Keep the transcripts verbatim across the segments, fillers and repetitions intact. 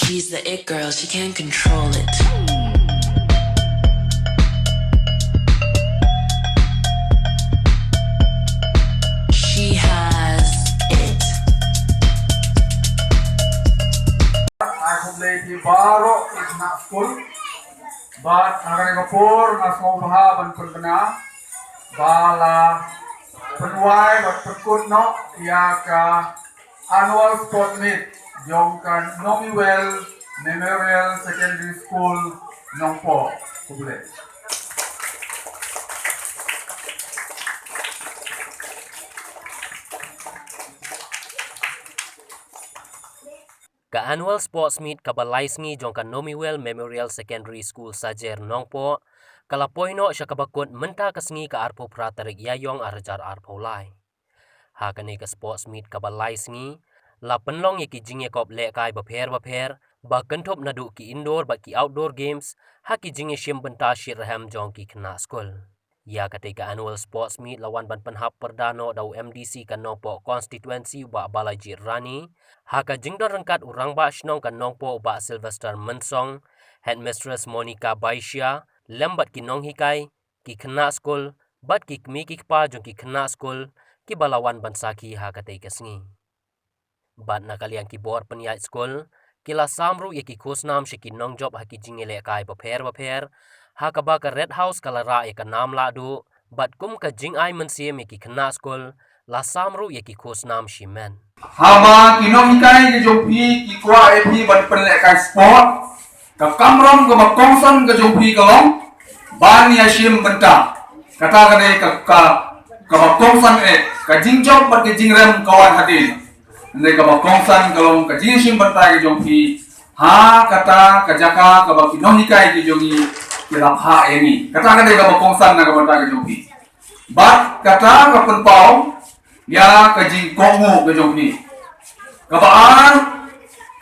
She's the it girl, she can't control it. She has it. Ai khublei ïa phi baroh ki khynnah skul. Bad ha kane ka por nga sngewbha ban pynbna ba la pynwai bad pynkut noh ïa ka Annual Sport Meet jong ka Nomiwell Memorial Secondary School, Nongpoh. Khublei. Ka Annual Sports Meet kaba lai sngi jong ka Nomiwell Memorial Secondary School Sajer, Nongpoh, ka la poi noh sha kaba kut mynta ka sngi ka arphew phra tarik Ïaïong ar hajar arphew lai. Ha kane ka Sports Meet kaba lai sngi, la pynlong ïa ki jingïakop lehkai bapher bapher, ba kynthup naduh ki indoor bad ki outdoor games, ha ki jingïashim bynta shitrhem jong ki khynnah skul. Ïa katei ka Annual Sports Meet la wan ban pynhap pyrda noh da u M D C ka Nongpoh Constituency u Bah Balajied Rani, ha ka jingdon ryngkat u Rangbah Shnong ka Nongpoh u Bah Sylvester Mynsong, Headmistress Monica Baishia, lem bad ki nonghikai, ki khynnah skul, bad ki kmie ki kpa jong ki khynnah skul, kiba la wan ban sakhi ha katei ka sngi. Bad na ka liang ki bor pynïaid skul, ki la sam ruh ïa ki khusnam sha ki nongjop ha ki jingïalehkai bapher bapher, ha kaba ka Red House ka la rah ïa ka nam lahduh, bad kum ka jingai mynsiem ïa ki khynnah skul, la sam ruh ïa ki khusnam shimet. Haba ki nonghikai ki jong phi ki kwah ïa phi ban pynlehkai sport, ka kamram kaba kongsan ka jong phi ka long ban ïashim bynta. Kata ka dei ka, ka, kaba kongsan eh, ka jingjop bad ka jingrem ka wan hadien. Hynrei kaba kongsan ka long ka jingïashim bynta ka jong phi ha kata ka jaka kaba ki nonghikai ki jong ngi ki la phah ïa ngi. Kata ka dei kaba kongsan na ka bynta ka jong phi. Bad kata ka pynpaw ïa ka jingkohnguh ka jong phi. Kaba ar,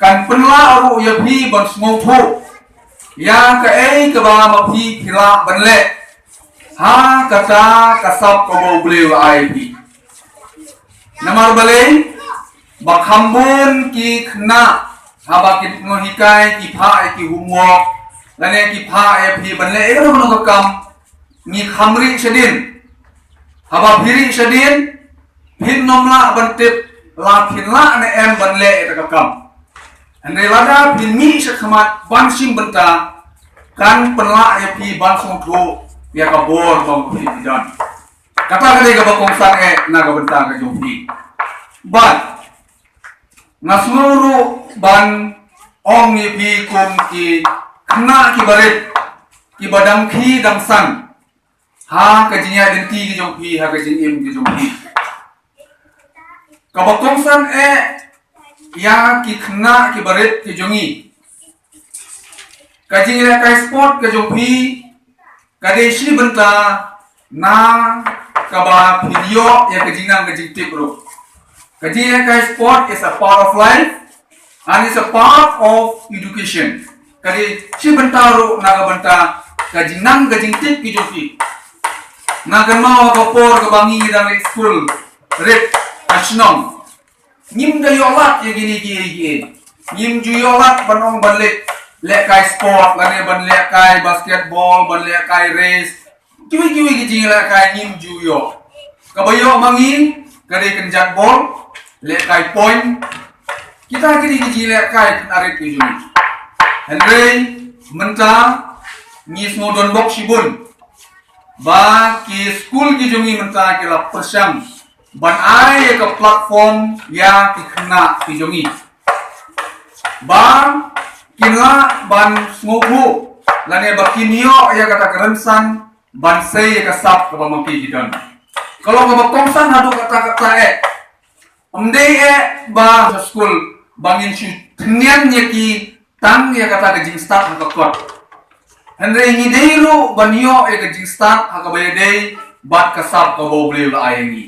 kan pynlah ruh ïa phi ban sngewthuh ïa kaei kaba ma phi phi lah ban leh ha kata ka sap kaba U Blei u la ai ïa phi. Namar balei, ba kham bun ki khynnah haba ki nonghikai ki phah ïa ki homework lane ki phah ïa phi ban leh ïa kano kano ka kam, ngi kham rieh shadien. Haba phi rieh shadien, phin ym lah ban tip la phin lah ne em ban leh ïa ka kam. Hynrei lada phin mih shakhmat ban shim bynta, kan pynlah ïa phi ban sngewthuh ïa ka bor ba ma phi phi don. Kata ka dei kaba kongsan eh na ka bynta ka jong phi. Bad nga sngew ruh ban ong ïa phi kum ki khynnah kiba rit, kiba dang khie dang san ha ka jingïaid lynti ka jong phi, ha ka jingim ka jong phi. Kaba kongsan eh ïa ki khynnah kiba rit ki jong ngi, ka jinglehkai sport ka jong phi ka dei shi bynta na kaba phin ïoh ïa ka jingnang ka jingtip ruh. Ka jinglehkai sport is a part of life and is a part of education. Ka dei shi bynta ruh na ka bynta ka jingnang ka jingtip ki jong phi. Nga kynmaw ha ka por kaba ngi dang leit skul rit ha shnong, ngim da ïoh lad ïa kine kiei kiei. Ngim ju ïoh lad ban ong ban leh, lehkai sport lane ban lehkai basketball, ban lehkai race. Kiwei kiwei ki jinglehkai ngim ju ïoh. Kaba ïoh ma ngi ka dei kynjat bol, lehkai point. Kita ki dei ki jinglehkai kynrad ki jong ngi. Hynrei mynta ngi sngew donbok shibun ba ki skul ki jong ngi mynta ki la pyrshang ban ai ïa ka platform ïa ki khynnah ki jong ngi ba kin lah ban sngewthuh lane ba kin ïoh ïa kata ka rynsan ban sei ïa ka sap kaba ma ki ki don. Ka long kaba kongsan haduh katta katta eh. Ym dei eh ba ha skul ba ngin shu tyngen ïa ki tang ïa kata ka jingstad ha ka kot. Hynrei ngi dei ruh ban ïoh ïa ka jingstad ha kaba ïadei bad ka sap kaba U Blei u la ai ïa ngi.